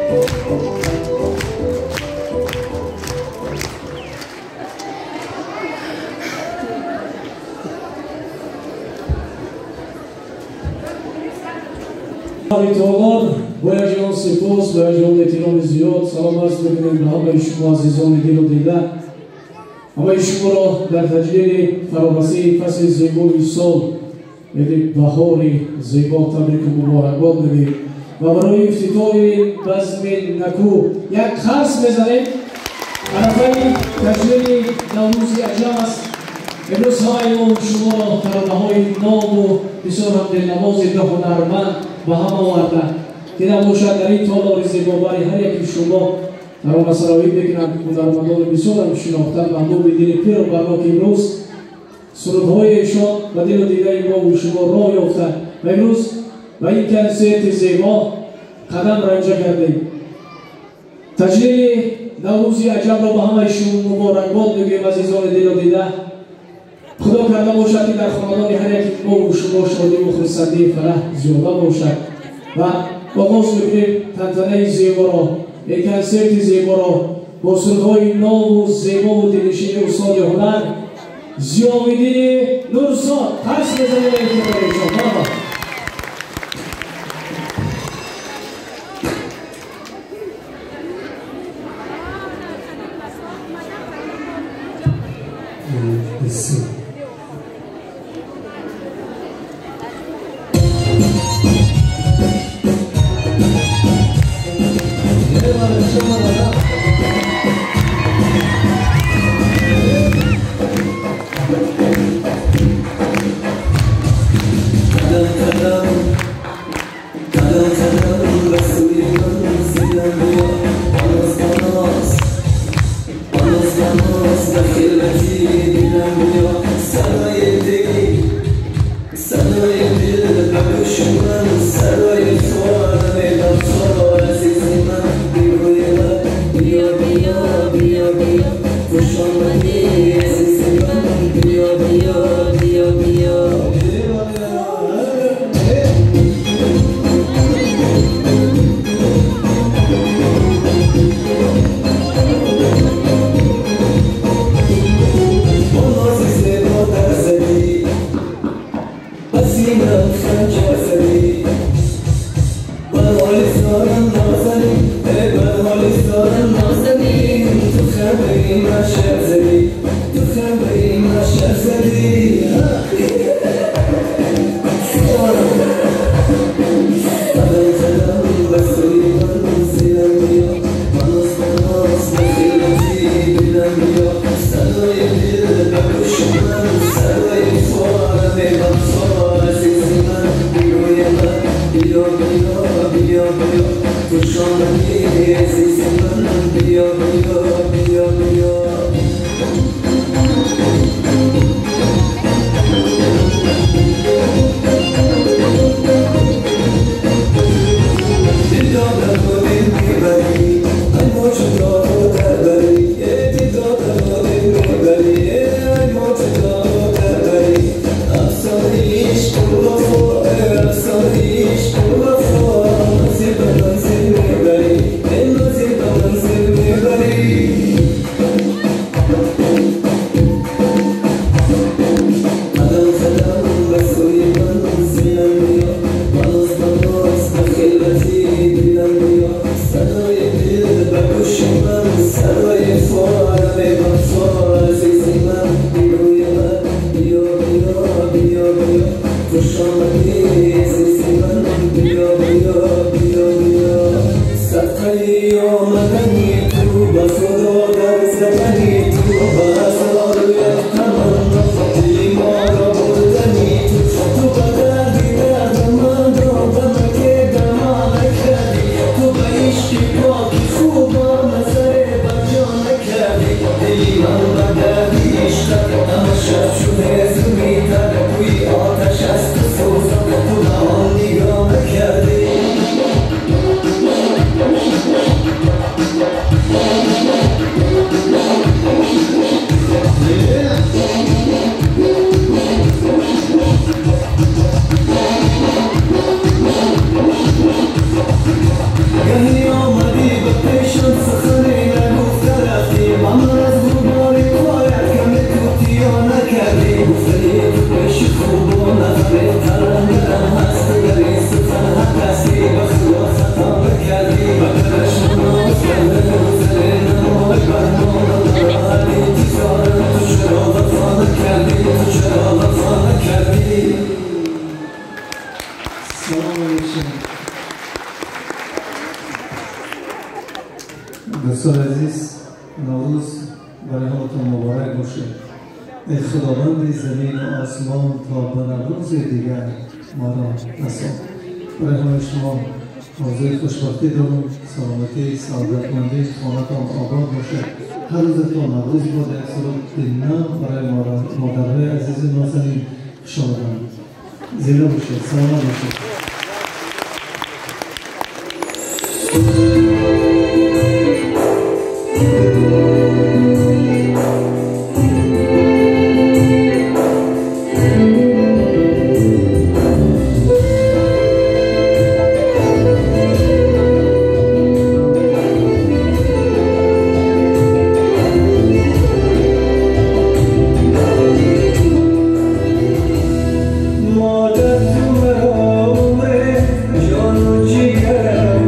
Бо як ҷаҳон сипос, бо як ҷаҳон эҳтироми зиёд салом арз мекунем ба ҳамаи шумо азизони дилу дида. Ҳамаи шуморо дар таҷлили фарорасии фасли зебои сол, яъне баҳори зебо, табрику муборакбод мегӯем ва барои ифтитоҳи базми наку як қарс мезанем. Арафаи таҷлили Наврӯзи аҷам аст. Имрӯз ҳамаи мо шуморо таронаҳои нобу бисёр ҳам дилнавози ду ҳунарманд ба ҳам оварда, ки набошад дар ин толори зебобари ҳар яки шумо таронасароӣ мекунанд ҳунармандони бисёрам шинохта, маҳбуби дили пиру барно, ки имрӯз сурудҳои эшон ба дилу дидаи мову шумо роҳ ёфта ва имрӯз ба ин консерти зебо қадам ранҷа кардем. Таҷлили Наврӯзи аҷабро ба ҳамаи шумо муборакбод мегӯем, азизони дилу дида. Худо карда бошад, ки дар хонадони ҳар яки мову шумо шодиву хурсандии фараҳ зиёда бошад. Ва оғоз мекунем тантанаи зеборо, ин консерти зеборо бо сурудҳои нову зебову дилнишини устоди ҳунар Зиёвиддини Нурзод. Қарс мезанем ба ифтихори эшон. Марҳабо. Yeah. Дӯстони азиз, Наврӯз барои ҳаматон муборак бошад. Эй Худованди замину осмон, то ба Наврӯзи дигар моро расон. Барои ҳамаи шумо орзуи хушбахтӣ дорам, саломатӣ, саодатмандӣ, хонатон обод бошад. Ҳар рӯзатон Наврӯз бод. Як суруди нав барои модарҳои азизу нозанин. Хуш омаданд. Зинда бошед, саломат бошед. مادر تو مرا عمر جان و جگرم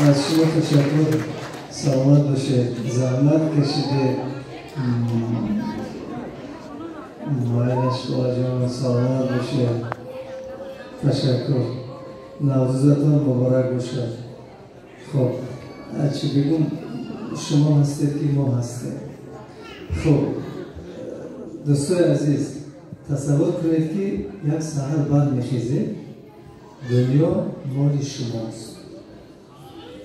از شما تشکر، سلامت باشه. زحمت کشیده مایلش جان، سلامت باشه. تشکر، نوروزتان مبارک باشه. خب چی بگم، شما هستید که ما هستیم. خب دوستای عزیز، تصور کنید که یک سحر برمیخیزید، دنیا مال شماست.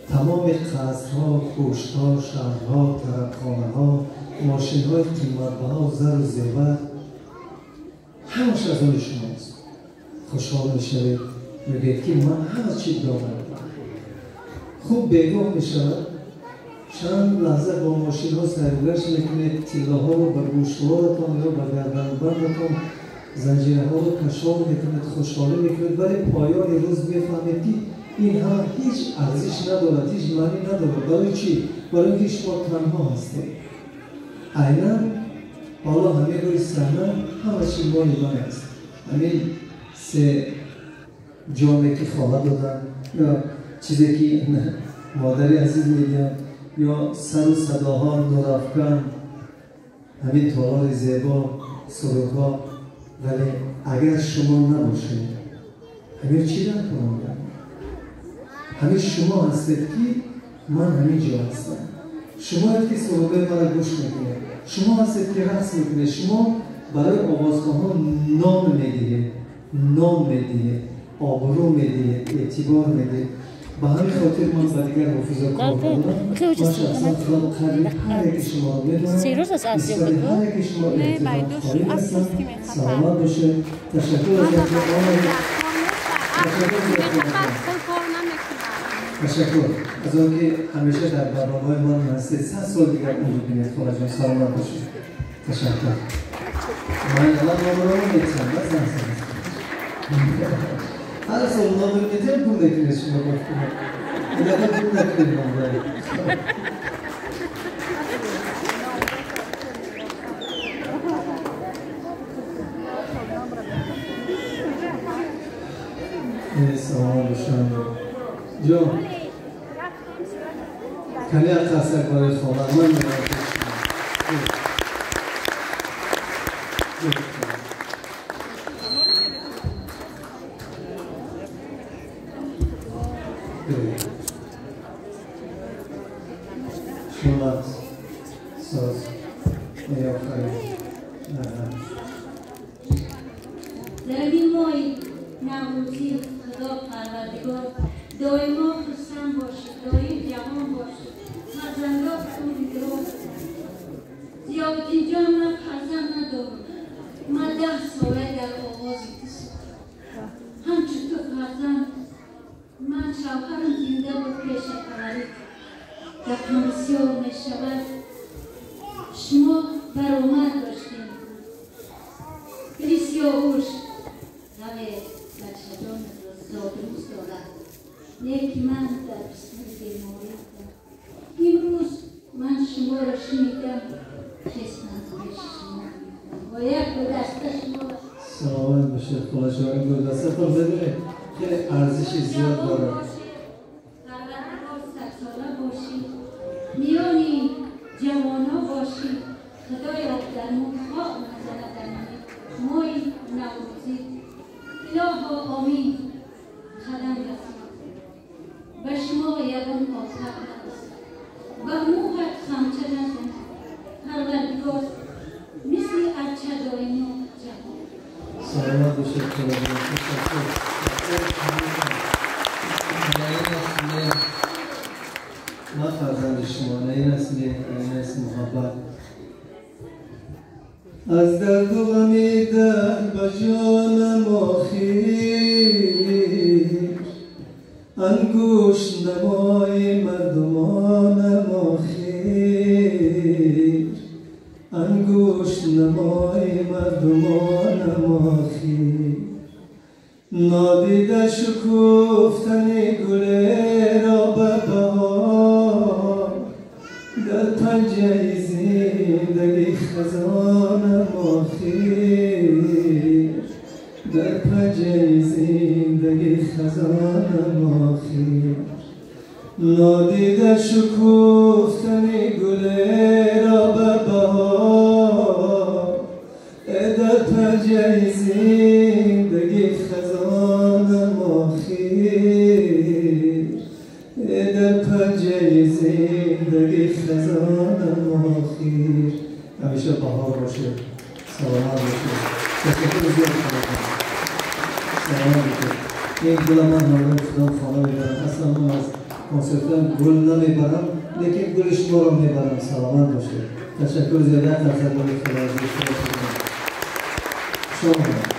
تمام قصرها، کوشها، شهرها، طربخانه‌ها، ماشین‌های قیمت‌بها، زر و زیور، ҳамаш аз они шумост. Хушҳол мешавед, мегӯед ки ман ҳама чиз дорам. Хуб бегоҳ мешавад, чанд лаҳза бо мошинҳо сайругашт мекунед, тиллоҳоро ба гӯшворатон ё ба гарданбандатон, занҷираҳоро кашол мекунед, хушҳолӣ мекунед, вале поёни рӯз мефаҳмед ки ин ҳама ҳеҷ арзиш надорад, ҳеҷ маънӣ надорад. Барои чӣ? Барои инки шумо танҳо ҳастед. Айнан ҳоло ҳамин рӯи саҳна ҳама чӣ моли ман аст. Ҳамин се ҷоме ки хола додам ё чизе ки модари азиз медиҳам ё сару садоҳо, нурафкан, ҳамин толори зебо, сурудҳо. Вале агар шумо набошед, ҳамин чӣ дар кор? Ҳамин шумо ҳастед ки ман ҳамин ҷо ҳастам. Шумо ҳастед ки сурудҳои маро гӯш мекунед, шумо ҳастед ки рақс мекунед, шумо барои овозхонҳо ном медиҳед, ном медиҳед, обрӯ медиҳед, эътибор медиҳед. Ба ҳамин хотир ман ба дигар ҳофизо кор надорам. Ман шахсан худам қадри ҳар яки шуморо медонам, нисбати ҳар яки шумо эҳтиром хоҳӣ ҳастам. Саломат бошед. Ташаккур аз инки омадед. Ташаккур аз он ки ҳамеша дар барномаҳои ман ҳастед. 100 сол дигар умр бинед, холаҷон. Саломат бошед. Ташаккур. Ман алан номерро метиҳам, на занг занед. Ҳар сол номер метиҳам, пул мекунед шумо гуфтед. Ин дафъа пул накунед номер. Саломат бошанд. Ҷон, каме қасак барои хола ман меравам. Шумат соз меофарид. Дар ин моҳи наврӯзӣ Худо Парвардигор доимо хурсанд бошед, доим ҷавон бошед, фарзандо умри дароз. Зиёвиддинҷон, ман фарзанд надорам. Ман 10 сола дар оғози ту сохтам. Ҳамчун ту фарзанд, ман шавҳарам зинда буд пеш аз таваллуд. Гапам бисёр мешавад. Шумо баромад доштем. Дили сиёҳуш раве бачаҷон зодрӯз дорад. Лекин ман дар бистари беморӣ будам. Имрӯз ман шуморо шунидам, хестам пеши шумо. Бо як гулдаста шуморо. Саломат бошед, холаҷон. Ин гулдаста хуб медонед хеле арзиши зиёд дорад. Парвардигор садсола бошӣ, миёни ҷавонҳо бошӣ. Худоё дар мулкҳо назарат дар моҳи наврӯзӣ. Илоҳо омин. Қадам расон. Ба шумо ягон офат нарасад, ба мӯҳат хамча назанад. Парвардигор мисли арча доимо ҷавон. Саломат бошед, холаҷон. Ташаккур. Ман фарзанди шумо, на ин аст меҳр, ин аст муҳаббат. Аз дарду ғами дар ба ҷонам охир, ангушт намои мардумонам охир, ангушт намои мардумонам охир. Нодида шукуфтани гулеро ба баҳор, дар панҷаи зиндагӣ хазонам охир, дар панҷаи зиндагӣ хазонам охир. Нодида шукуфтани гулеро ба баҳор, дар панҷаи зиндагӣ хазонам охир, дар панҷаи зиндагӣ хазонам охир. Ҳамеша баҳор бошед, саломат бошед. Ташаккур зиёд. Саломат бошед. Ин гула ман ҳамроҳи худам хона мебарам. Аслан ман аз консертам гул намебарам, лекин гули шуморо мебарам. Саломат бошед. Ташаккур зиёд. Як лаҳза барои худо. Салом.